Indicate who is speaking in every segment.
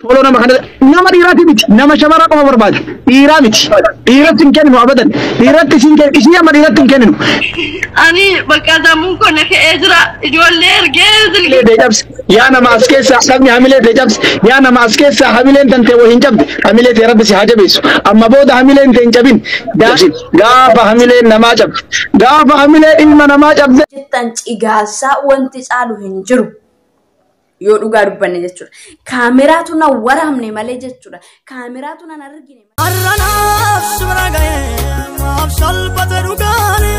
Speaker 1: Follow nama kana nama dhiiraati miti, nama shamaraa qofa barbaada. Dhiiraa miti, dhiiratti hin kenninu abadan. Dhiiratti isin kennu, isii amma dhiiratti hin kenninu.
Speaker 2: Ani bakka sammuun koo na ka'ee jira. Ijoollee ergee silkii.
Speaker 1: Hamilee tee cabsi yaa nama as keessaa dhabni, hamilee tee cabsi yaa nama as keessaa hamileen tantee wayii hin cabde. Hamilee tee Rabbi si haa jabeessu. Amma booda hamileen tee hin cabin. Gaafa hamileen namaa cabde, gaafa hamileen ilma namaa cabde
Speaker 3: jettan cigaasaa wanti caalu hin jiru. Yoo dhugaa dubbanne jechuudha. Kaameraatu na waraabne malee jechuudha. Kaameraatu nan argine.
Speaker 4: Har'anaaf si bira ga'ee maaf salphate dhugaane.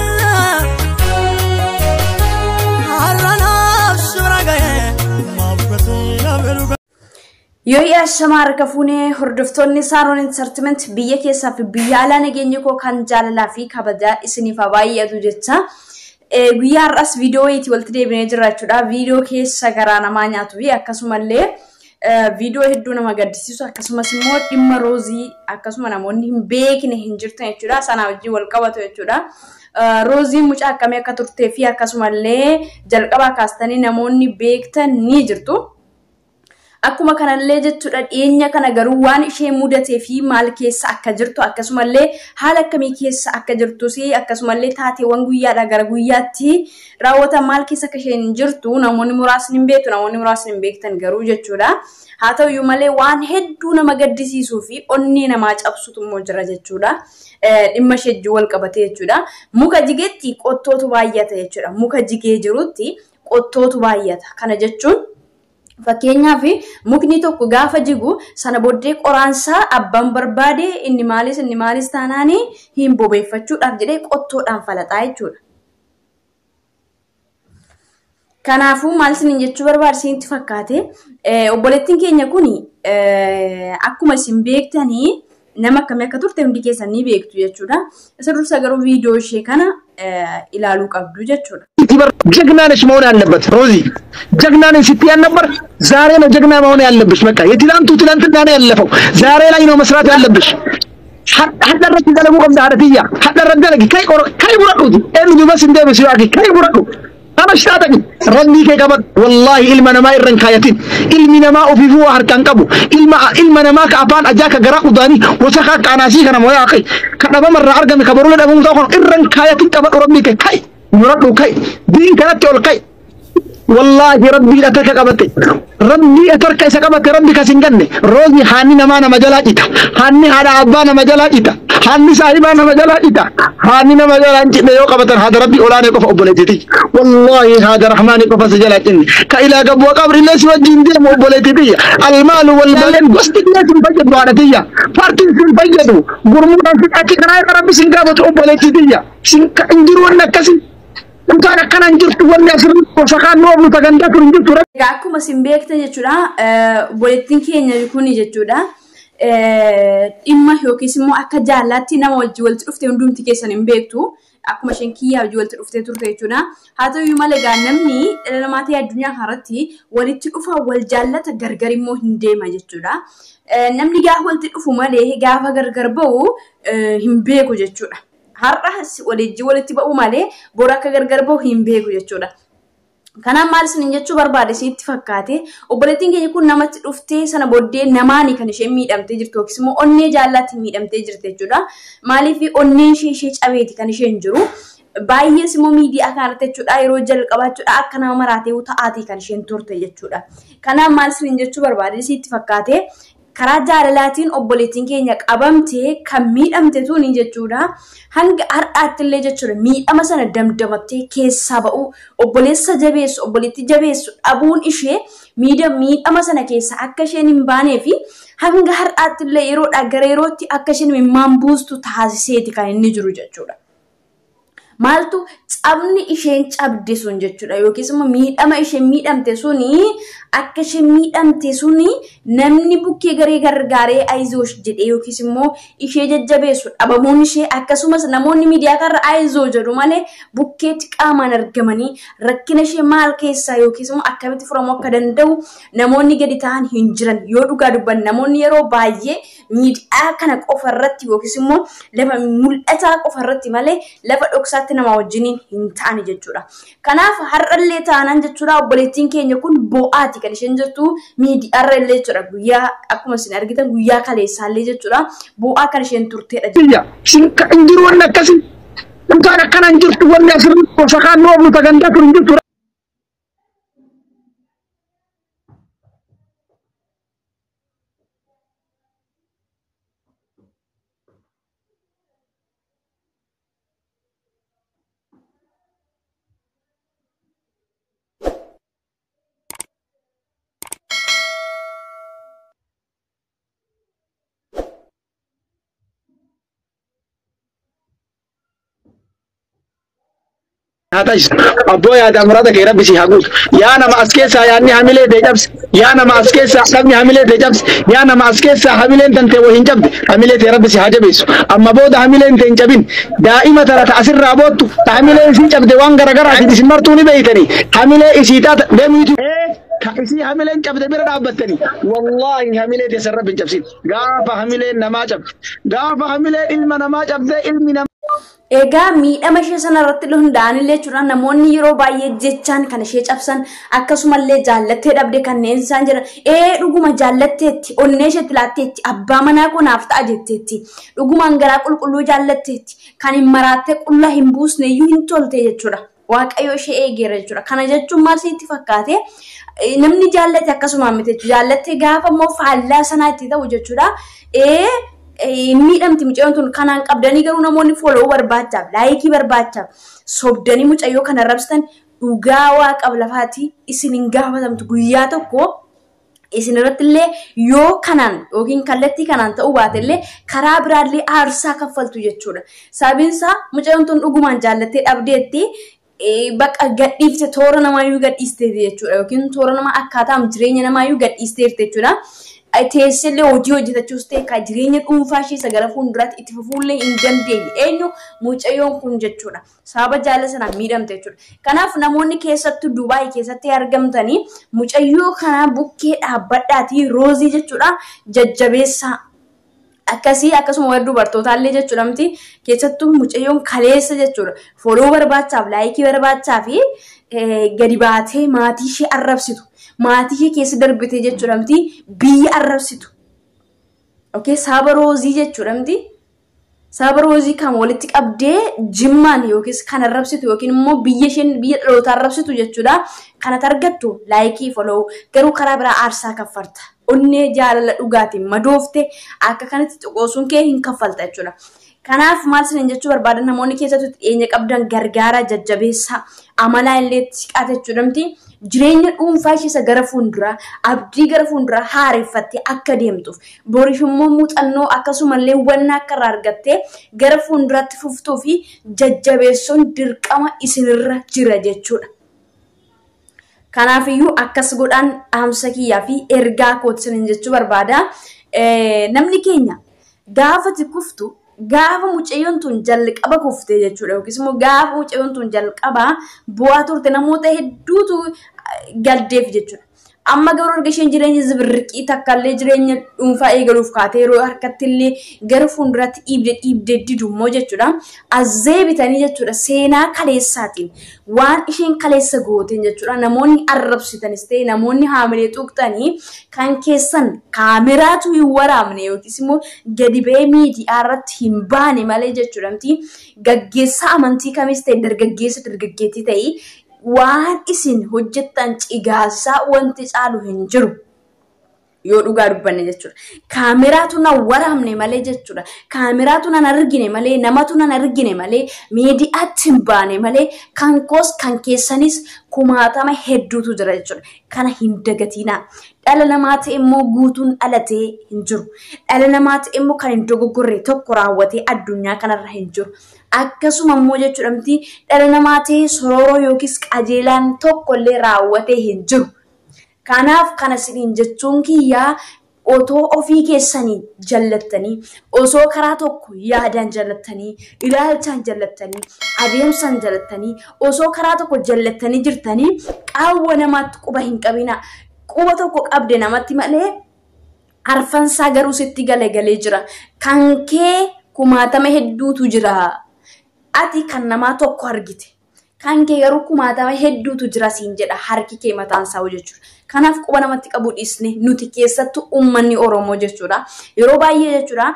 Speaker 4: Har'anaaf si bira ga'ee maaf gatii dhabe dhugaane.
Speaker 3: Yoo ashamaa harka fuunee hordoftoonni Saaroon Entertainment biyya keessaa fi biyya alaa, nageenyi koo kan jaalalaa fi kabajaa isiniif haa baay'atu jecha. Guyyaa har'as viidiyoo wayiitii walitti deebinee jirra jechuudha. Viidiyoo keessa garaa namaa nyaatuu fi akkasumallee viidiyoo hedduu nama gaddisiisu, akkasumas immoo dhimma Roozii akkasuma namoonni hin beekne hin jirtan jechuudha. Sana wajjin wal qabatu jechuudha. Rooziin mucaa akkamii akka turtee fi akkasumallee jalqabaa kaastanii namoonni beektan ni jirtu. Akkuma kanallee jechuudha, dhiyeenya kana garuu waan ishee mudatee fi maal keessa akka jirtu, akkasumallee haala akkamii keessa akka jirtus, akkasumallee taateewwan guyyaadhaa gara guyyaatti raawwatan maal keessa akka isheen jirtu namoonni muraasni hin beektu, namoonni muraasni hin beektan garuu jechuudha. Haa ta'uyyuu malee waan hedduu nama gaddisiisuu fi onnee namaa cabsutu immoo jira jechuudha. Dhimma ishee wajjin wal qabatee jechuudha. Muka jigeetti qottootu baay'ata jechuudha. Muka jigee jirutti qottootu baay'ata. Kana jechuun, fakkeenyaaf, mukni tokko gaafa jigu sana booddee qoraansaa abbaan barbaade inni maalis inni maalis taanaanii hin bobeeffachuudhaaf jedhee qottoodhaan falaxaa jechuudha. Kanaafuu maal isiniin jechuu barbaade isinitti fakkaate, obboleettiin keenya kun akkuma isin beektanii nama akkamii akka turte hundi keessan ni beektu jechuudha. Isa dursa garuu viidiyoo ishee kana ilaaluu qabdu jechuudha.
Speaker 1: ጀግና ነሽ መሆን ያለበት ሮዚ፣ ጀግና ነሽ ስትይ ነበር። ዛሬ ነው ጀግና መሆን ያለብሽ። በቃ የትላንቱ ትላንትና ነው ያለፈው። ዛሬ ላይ ነው መስራት ያለብሽ። Hadharratti dalaguu qabda, haadha tiyya. Hadharratti dalagi. Kai kai muradhuuti. Eenyu dubas hin deebisu yaaki. Kai muradhu. Anas taatani. Rabbii kee qabadhu. Wallaahi ilma namaa irra hin kaayatin. Ilmi namaa ofiifuu waa harkaan qabu. Ilma namaa ka afaan ajaa ka garaa udaanii wasakaa akka anaasii kana moo yaaqi. Ka dhabama irraa argame ka borulee dhabamu ta'u kana irra hin kaayatin. Qabadhu Rabbii kee. Kai muradhu, kai. Diin kanatti ol kai. Wallaahi Rabbii atarka qabate. Rabbii atarka isa qabate, Rabbi kas hin ganne. Roozi, haanni namaa nama jalaa cita. Haanni haadha abbaa nama jalaa cita. Haanni saahibaa nama jalaa cita. Haanni nama jalaa hin cinne yoo qabatan haadha Rabbii olaanee qofa, obboleettiti. Wallaahi haadha Rahmaanii qofa si jalaa cinne. Ka ilaa gabbu'a qabrillee si wajjin deemu, obboleettiti. Almaalu wal baleen gosti illee sin fayyadu, haadha tiyya. Paartiin sin fayyadu. Gurmuudhaan si achi kanaa irra Rabbi sin gaafatu, obboleettiti. Sin hin jiru wanni akkasii. Kutaan akkana hin jirtu, wanni asirratti wasakaan nu oofnu sagantaa kun hin jirtu.
Speaker 3: Egaa akkuma isin beektan jechuudha, obboleettiin keenya kun jechuudha, dhimma yookiis immoo akka jaallaatti nama wajjin walitti dhufte hundumti keessan hin beektu. Akkuma isheen kiyyaa wajjin walitti dhuftee turte jechuudha. Haa ta'uyyuu malee egaa namni dhala namaa ta'e addunyaa kanarratti walitti dhufa, wal jaallata, gargar immoo hin deema jechuudha. Namni gaafa walitti dhufu malee gaafa gargar ba'u hin beeku jechuudha. Har'a walitti walitti ba'u malee bor akka gargar ba'u hin beeku jechuudha. Kanaaf maal isiniin jechuu barbaade isinitti fakkaate, obboleettiin keenya kun namatti dhuftee sana booddee namaani kan isheen miidhamtee jirtu yookiis immoo onnee jaallaatti miidhamtee jirti jechuudha. Maaliif onneen ishee ishee cabeeti kan isheen jiru. Baay'ees immoo miidiyaa kanarratti jechuudha yeroo jalqabaa jechuudha akka nama maraatee ta'aatii kan isheen turte jechuudha. Kanaaf maal isiniin jechuu barbaade isinitti fakkaate, karaa jaalalaatiin obboleettiin keenya qabamtee kan miidhamte tuni jechuudha. Hanga har'aatti illee jechuudha miidhama sana damdamattee keessaa ba'u, obboleessa jabeessu, obboleettii jabeessu dhabuun ishee miidhama sana keessa akka isheen hin baanee fi hanga har'aatti illee yeroodhaa gara yerootti akka isheen imimmaan buustu taasiseeti kan inni jiru jechuudha. Maaltu cabni isheen cabde sun jechuudha, yookiis immoo miidhama isheen miidhamte suni, akka isheen miidhamte suni namni bukkee garee gargaaree ayizoosh jedhee yookiis immoo ishee jajjabeessu dhabamuun ishee, akkasumas namoonni miidiyaa kanarra ayizoo jedhu malee bukkeetti qaamaan argamanii rakkina ishee maal keessaa yookiis immoo akkamitti furamuu akka danda'u namoonni gadi ta'an hin jiran. Yoo dhugaa dubban, namoonni yeroo baay'ee miidiyaa kana qofa irratti yookiis immoo lafa mul'ataa qofa irratti malee lafa dhoksaatti nama wajjiniin hin ta'ani jechuudha. Kanaaf har'allee taanaan jechuudha obboleettiin keenya kun bo'aati kan isheen jirtu miidiyaarra illee jechuudha. Guyyaa akkuma isin argitan guyyaa kaleessaallee jechuudha. Bu'aa kan isheen turtedha.
Speaker 1: Biyya hin jiru wanni akkasii. Dhugaan akkana hin jirtu wanni asirratti gosa kaan nu oofnu sagantaa kun hin jirtu. Abboo yaada murata kee rabbi si haa guutu. Yaa nama as keessaa yaadni hamilee ta'e cabse. Yaa nama as keessaa dhabni hamilee ta'e cabse. Yaa nama as keessaa hamileen tantee wal hin cabde. Hamilee ta'e rabbi si haa jabeessu. Amma booda hamileen ta'e hin cabin. Daa'ima tana ta asirraa boottu ta hamileen isii cabde waan garaagaraatiin isin martuu ni beeytanii. Hamilee isii taata deemiitu. Ka isii hamileen cabde bira dhaabbattanii. Wallaahi hamilee teessan rabbi hin cabsin. Gaafa hamileen namaa cabde. Gaafa hamileen ilma namaa cabde ilmi namaa.
Speaker 3: Egaa miidhama ishee sanarratti hundaa'anillee jechuudha namoonni yeroo baay'ee jechaan kan ishee cabsan akkasumallee jaallattee dhabde kanneen isaan jedhan dhuguma jaallatteetti onnee isheetti laatteetti abbaa manaa koo naaf ta'a jetteetti dhugumaan garaa qulqulluu jaallatteetti kan hin maraattee qullaa hin buusne iyyuu hin tolte jechuudha. Waaqayyo ishee eegeera jechuudha. Kana jechuun maal sitti fakkaate namni jaallate akkasumaan miti jechuudha. Jaallattee gaafa immoo faallaa sanaa itti ta'u jechuudha. Miidhamti mucayyoon tun kanaan qabdanii garuu namoonni follow barbaachaaf laayikii barbaachaaf sobdanii mucayyoo kana rabsitan dhugaa waaqaaf lafaati isin hin gaafatamtu guyyaa tokko isin irratti illee yoo kanaan yookiin kallattii kanaan ta'uu baate illee karaa biraallee aarsaa kaffaltu jechuudha. Sababiin isaa mucayyoon tun dhugumaan jaallattee dhabdeetti bakka gadhiifte toora namaayyuu gadhiisteeti jechuudha yookiin toora namaa akkaataa jireenya namaayyuu gadhiisteerti jechuudha. Teessellee hojii hojjetachuus ta'e kan jireenya dhuunfaa ishee isa gara fuulduraatti itti fufuullee hin dandeenye eenyu mucayyoon kun jechuudha. Sababa jaalala sanaan miidhamte jechuudha. Kanaaf namoonni keessattuu Dubaay keessatti argamtanii mucayyoo kana bukkee dhaabbadhaatii roozii jechuudha jajjabeessaa. Akkasii akkasuma warra dubartootaallee jechuudha miti keessattuu mucayyoon kaleessa jechuudha. Foloo barbaachaaf laayikii barbaachaa fi gadi baatee maatii ishee arrabsitu. Maatii ishee keessa darbite jechuudha miti biyya arrabsitu. Okay, sababa roozii jechuudha miti. Sababa roozii kan walitti qabdee jimmaan yookiis kan arrabsitu yookiin immoo biyya isheen biyya dhalootaa arrabsitu jechuudha. Kanatti argattu laayikii foloo garuu karaa biraa aarsaa kaffarta. Onnee jaalala dhugaatiin madoofte akka kanatti xiqqoosuun kee hin kaffalta jechuudha. Kanaaf maal isin jechuu barbaadan namoonni keessattuu dhiyeenya qabdan gargaaraa jajjabeessaa amalaa illee siqaata jechuudha miti. Jireenya dhuunfaa ishee isa gara fuulduraa abdii gara fuulduraa haareffattee akka deemtuuf boriif immoo muuxannoo akkasumallee hubannaa akka irraa argattee gara fuulduraatti fuftuu fi jajjabeessuun dirqama isinirra jira jechuudha. Kanaafiyyuu akkas godhaan dhaamsa kiyyaa fi ergaa kooti isiniin jechuu barbaada. Namni keenya gaafa kuftu gaafa mucayyoon tun jalqaba kuftee jechuudha yookiis immoo gaafa mucayyoon tun jalqaba bu'aa turte namoota hedduutu galdeef jechuudha. Amma garuu erga isheen jireenya zibirriqii takkallee jireenya dhuunfaa eegaluuf kaatee yeroo harkatti illee gara fuulduraatti dhiibde dhiibde didu immoo jechuudha. Azzee bitanii jechuudha seenaa kaleessaatiin waan isheen kaleessa gooteen jechuudha. Namoonni arrabsitanis ta'e namoonni haamilee tuqxanii kan keessan kaameraatu hin waraabne yookiis immoo gadi ba'ee miidiyaa irratti hin baane malee jechuudha miti gaggeessaa amantii kamis ta'e dargaggeessa dargaggeettii ta'e waan isin hojjettan cigaasaa wanti caalu hin jiru. Yoo dhugaa dubbanne jechuudha. Kaameraatu na waraabne malee jechuudha. Kaameraatu nan argine malee namatu nan argine malee miidiyaatti hin baane malee kan koos kan keessanis kumaatama hedduutu jira jechuudha. Kana hin dagatinaa. Dhala namaa ta'e immoo guutuun dhalatee hin jiru. Dhala namaa ta'e immoo kan hin dogoggorre tokko raawwatee addunyaa kanarra hin jiru. Akkasuma immoo jechuudha miti dhala namaa ta'e sororoo yookiis qajeelaan tokkollee raawwatee hin jiru. Kanaaf kana isiniin jechuun kiyyaa otoo ofii keessanii jallattanii osoo karaa tokko yaadaan jallattanii ilaalchaan jallattanii adeemsaan jallattanii osoo karaa tokko jallattanii jirtanii qaawwa namaatti quba hin qabina. Quba tokko qabde namatti malee arfansaa garuu sitti galagalee jira. Kan kee kumaatama hedduutu jira. Ati kan namaa tokko argite. Kan kee garuu kumaatama hedduutu jira siin jedha harki kee mataan isaa jechuudha. Kanaaf quba namatti qabu dhiisne nuti keessattuu uummanni Oromoo jechuudha. Yeroo baay'ee jechuudha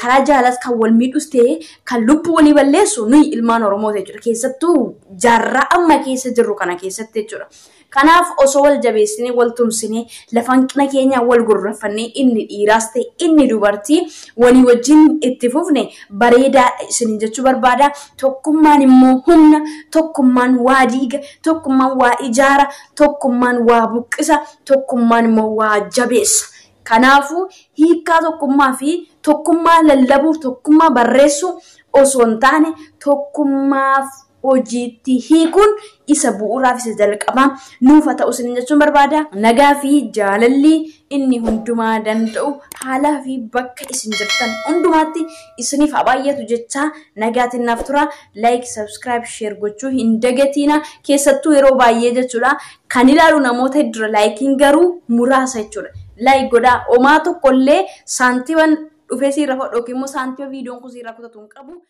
Speaker 3: karaa jaalaas kan wal miidhus ta'e kan lubbuu walii balleessu nuyi ilmaan Oromoo jechuudha. Keessattuu jaarraa amma keessa jirru kana keessatti jechuudha. Kanaaf osoo wal jabeessinee wal tumsinee lafa hanqina keenya wal gurraffannee inni dhiiraas ta'e inni dubartii walii wajjin itti fufne bareedaadha isiniin jechuu barbaada. Tokkummaan immoo humna, tokkummaan waa diiga, tokkummaan waa ijaara, tokkummaan waa buqqisa, tokkummaan immoo waa jabeessa. Kanaafuu hiikkaa tokkummaa fi tokkummaa lallabuu, tokkummaa barreessuu osoo hin taane tokkummaaf hojiitti hiikuun isa bu'uuraaf isa jalqabaa nuuf haa ta'u isiniin jechuun barbaada. Nagaa fi jaalalli inni hundumaa danda'u haalaa fi bakka isin jirtan hundumaatti isiniif haa baay'atu jechaa nagaatiin naaf tura. Like, subscribe, share gochuu hin dagatiina. Keessattuu yeroo baay'ee jechuudha kan ilaalu namoota hedduudha. Laayikiin garuu muraasa jechuudha. Like godhaa homaa tokkollee saantiiwwan dhufee siirra hodhu yookiin immoo saantiiwwan viidiyoon kun siirra kutatu hin qabu.